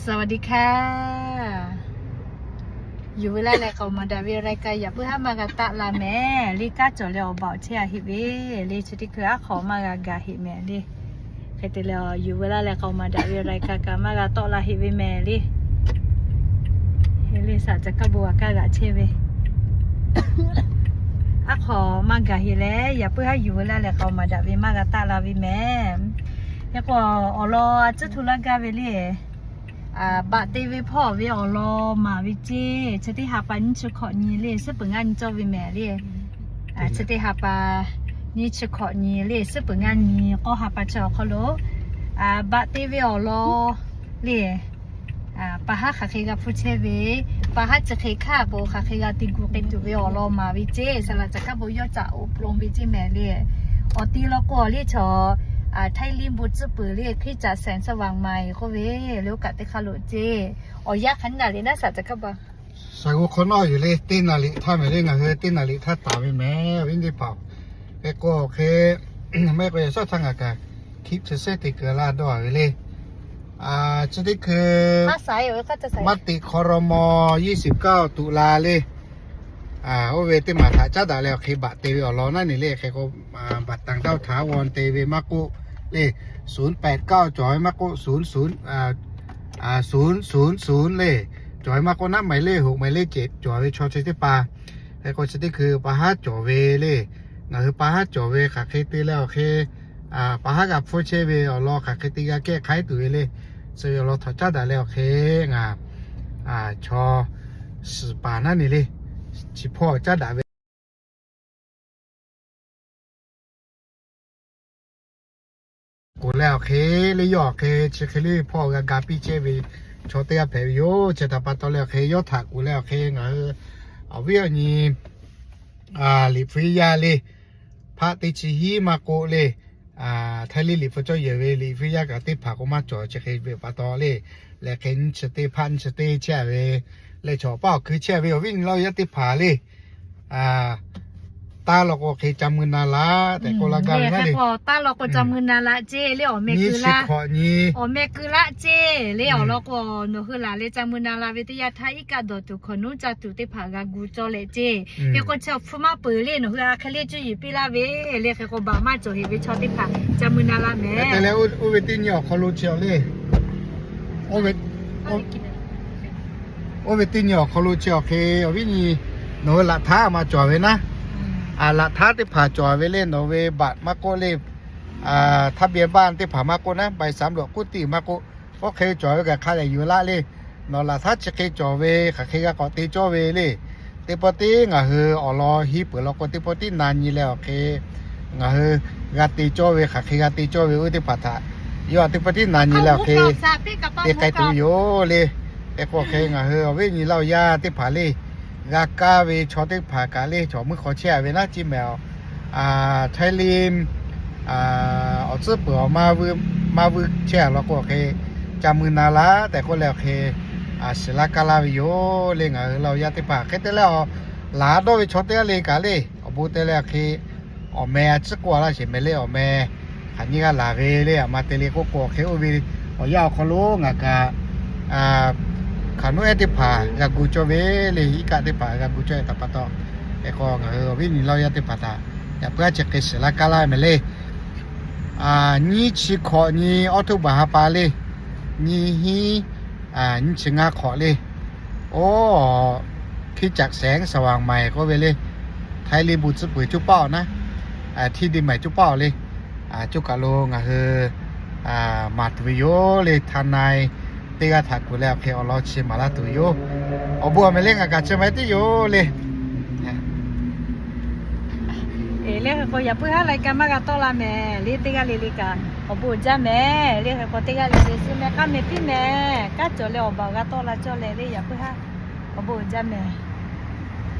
สวัสดีค่ะ Yuˬ ve laˇ leh k'aoˍ maˍ daꞈ ve รายการ yaꞈ puiˉ haˉ maˇ g'a taˆ la mehˍ le. Kanˉ cawˬ leh awˬ baˬ awˬ chehˇ a heˆ ve le. Chi teˇ hkui aˉ hk'aw maˇ g'a gaˬ heˆ mehˍ le. Hk'e te leh, yuˬ ve laˇ leh k'aoˍ maˍ daꞈ ve รายการ kaꞈ maˇ g'a tawˆ la heˆ ve mehˍ le. He le, saˍ caˍ kaˇ bon g'a kaˇ g'aꞈ chehˇ ve aˉ hk'aw maˇ gaˬ heˆ leh, yaꞈ puiˉ haˉ yuˬ ve laˇ leh k'aoˍ maˍ daꞈ ve maˇ g'a taˆ la ve mehˍ. Hk'e k'o, awˬ lawn a cuˉ htu laˇ gaˇ ve le. Baꞈ te ve hpawˇ ve awˬ lawn maˍ ve ceˇ. Chi teˇ ha pa nyiˇ chi hkawꞈ nyi le, suhˉ peuˬ ngaˇ nyi cawˇ ve mehˍ le. Chi teˇ ha pa nyiˇ chi hkawꞈ nyi le, suhˉ peuˬ ngaˇ nyi k'awˇ ha pa chi awˬ hk'aw lo, baꞈ te ve awˬ lawn le. Pa haˉ hk'aˬ hk'e g'a hpfuhˇ chehˇ ve, pa haˉ chi hk'e hkaˇ k'o hk'aˬ hk'e g'a te gu k'ai tuˬ ve awˬ lawn maˍ ve ceˇ. Saˍ laꞈ caˍ kaˇ bon yawˇ caꞈ oꞈ plon ve ceˇ mehˍ le. Awˬ ti law k'o awˬ le chaw, Htaiˇ liˇ bon tcuhˉ peuˬ le, Hkriꞈ caꞈ แสงสว่างใหม่ k'oˆ ve le, oˇ kaꞈ teˇ hk'aˇ lo ceˇ. Awˬ yanˇ hk'aˬ naˬ le naˉ saˍ caˍ kaˇ bon. Saˍ g'u hk'aw nawˉ yuˬ le, teˇ naˬ liꞈ htaˇ mehˍ le ngaˬ hui teˇ naˬ liꞈ htaˇ taˍ ve mehˍ ve teˇ hpaˍ. Hk'e k'o hk'e, mehˆ k'o yaꞈ shawˉ htaˇ ngaˬ kaꞈ คลิป chi sehˉ te kuiˬ laˇ dawˇ a ve le. Chi teˇ hkui maˇ teꞈ ครม. ยี่สิบเก้า ตุลา le. Oˇ ve teˇ maˬ htaꞈ caˉ daꞈ leh awˬ hk'e baꞈ te ve awˬ lawn naˉ ne le. Hk'e k'o, บัตรต่างด้าวถาวร te ve maˇ k'oˆ le, ศูนย์แปดเก้า cawˬ ve maˇ k'oˆ, ศูนย์ ศูนย์ ศูนย์ ศูนย์ ศูนย์ le, cawˬ ve maˇ k'oˆ naˉ, หมายเลขหก หมายเลขเจ็ด cawˬ ve chaw chi teˇ hpaˍ. Hk'e k'o chi teˇ hkui pa haˉ cawˬ ve le. Ngaˬ hui pa haˉ cawˬ ve hk'aˬ hk'e te leh awˬ hk'e, pa haˉ g'a hpfuhˇ chehˇ ve awˬ lawn hk'aˬ hk'e te g'a kehˇ hk'aiˉ tuˬ ve le. Chi ve awˬ lawn htaꞈ caˉ daꞈ leh awˬ hk'e ngaˬ chaw suhˍ paˍ naˉ ne le, chi hpawˇ caˉ daꞈ ve k'oˆ leh awˬ hk'e le, yawˇ awˬ hk'e chi hk'e le hpawˇ g'a ga piˇ chehˇ ve chaw teˇ g'aˇ hpehꞈ ve yoˬ. Chi htaꞈ pa taw leh awˬ hk'e yawˇ htaꞈ k'oˆ leh awˬ hk'e ngaˬ hui awˬ viˉ awˬ nyi liꞈ hpu yaˇ le, hpaˆ teˇ chi hiˉ maˇ k'oˆ le, Htaiˇ liˇ liꞈ hpu cawˇ yehˬ ve liꞈ hpu yaˇ kaꞈ teˇ hpaˍ k'o maˇ cawˬ chi hk'e ve pa taw le, leh hk'e nyiˇ chi teˇ hpaˆ nyiˇ chi teˇ chehˇ ve, leh chaw paˉ awˬ hkui chehˇ ve awˬ viˉ nyi laˇ yaˇ teˇ hpaˍ le. Taˇ law k'o hk'e ca mui na laˇ tehꞈ k'oˆ laˇ gaˇ ve naˉ le. Taˇ law k'o ca mui na laˇ ceˇ le, awˬ meh keu laˇ, awˬ meh keu laˇ ceˇ le. Awˬ lawn k'o nawˬ hui laˬ leh ca mui na la ve teˇ yanˇ htaˇ iˉ kaˆ dawˬ tuˬ hkawꞈ nuˉ ca tuˬ teˇ hpaˍ g'a gu cawˇ leh ceˇ. Hk'e k'o chi awˬ hpfuhˇ maˇ peuˬ le, nawˬ hui a hk'e le cuˇ yiˍ piˇ laˇ ve le. Hk'e k'o baˬ maˇ cawˬ heˆ ve chaw teˇ hpaˍ ca mui na la mehˍ. Oˇ ve teˇ nyi awˬ hk'aw lo chi awˬ le, oˇ ve teˇ nyi awˬ hk'aw lo chi awˬ hk'e awˬ viˉ nyi, nawˬ hui laꞈ htaˉ maˇ cawˬ ve naˉ, laꞈ htaˉ teˇ hpaˍ cawˬ ve le, nawˬ ve บัตร maˇ k'oˆ le, ทะเบียนบ้าน teˇ hpaˍ maˇ k'oˆ naˉ, ใบสำรวจ กุฏิ maˇ k'oˆ, oˇ hk'e ve cawˬ ve kaꞈ hk'a dehꞈ yuˬ laˇ le. Nawˬ laꞈ htaˉ chi hk'e cawˬ ve hk'aˬ hk'e g'a k'awꞈ te cawˇ ve le. Teˇ pawˆ tiˉ ngaˬ hui awˬ lawn hiˉ peuˬ law k'o teˇ pawˆ tiˉ na nyi leh awˬ hk'e ngaˬ hui g'a te cawˇ ve, hk'aˬ hk'e g'a te cawˇ ve oˇ teˇ hpaˍ htaꞈ yawˇ teˇ pawˆ tiˉ na nyi leh awˬ hk'e te k'ai tuˬ yoˬ le. Hk'e k'o hk'e ngaˬ hui awˬ viˉ nyi laˇ yaˇ teˇ hpaˍ le, g'a kaˇ ve chaw teˇ hpaˍ kaꞈ le, chaw mvuhˇ hk'aw chehˇ a ve naˉ, chi mehˍ awˬ, Htaiˇ liˇ awˬ tcuhˉ peuˬ awˬ maˇ vuiˇ chehˇ a law k'o hk'e ca mui na laˇ tehꞈ k'oˆ leh awˬ hk'e shiˍ laˇ kaˇ laˇ ve yoˬ le. Ngaˬ hui laˇ yaˇ teˇ hpaˍ hk'e te leh awˬ laˬ dawˇ ve chaw teˇ g'aˇ le kaꞈ le, awˬ bon te leh awˬ hk'e awˬ meh a ciˉ k'oˆ a laˇ sheˍ mehˍ le, awˬ meh hk'aˬ nyiˇ g'aˇ laˬ ve le, aˬ ma te le k'oˆ k'o hk'e oˇ ve awˬ yanˇ awˬ hk'aw lo ngaˬ kaꞈ hk'aˬ nuˉ ehˉ teˇ hpaˍ g'a gu cawˇ ve le, iˉ kaˆ teˇ hpaˍ g'a gu cawˇ ve htaꞈ pa taw, hk'e k'o ngaˬ hui awˬ viˉ nyi laˇ yaˇ teˇ hpaˍ htaꞈ yaꞈ puiˉ a chi hk'e shiˍ laˇ kaˇ laˇ mehˍ le. Nyiˇ chi hkawꞈ nyi October ha pa le, nyiˇ hinˉ nyiˇ chi ngaˇ hk'awꞈ le. Oˇ, คริสตจักรแสงสว่างใหม่ k'oˆ ve le, Htaiˇ liˇ bon tcuhˉ peuˬ coˇ paˆ awˬ naˉ, ที่ดินใหม่ coˇ paˆ awˬ le. Coˇ kaˬ lo ngaˬ hui maˍ tuˬ ve yoˬ le, ทนาย teˇ g'aˇ htaꞈ kuˬ leh awˬ hk'e awˬ lawn chi maˍ laˇ tuˬ ve yoˬ. Awˬ bon awˬ meh le ngaˬ kaꞈ chi ma tiˉ yoˬ le. Eˬ, le hk'e k'o yaꞈ puiˉ haˉ รายการ maˇ g'a tawˆ la mehˍ le, teˇ g'aˇ le le kaꞈ awˬ bon uiˍ jaˇ mehˍ le. Hk'e k'o teˇ g'aˇ le le suh meh k'aˉ meh piˉ mehˍ, kanˉ cawˬ leh awˬ baˬ g'a tawˆ la cawˇ leh le, yaꞈ puiˉ haˉ awˬ bon uiˍ jaˇ mehˍ.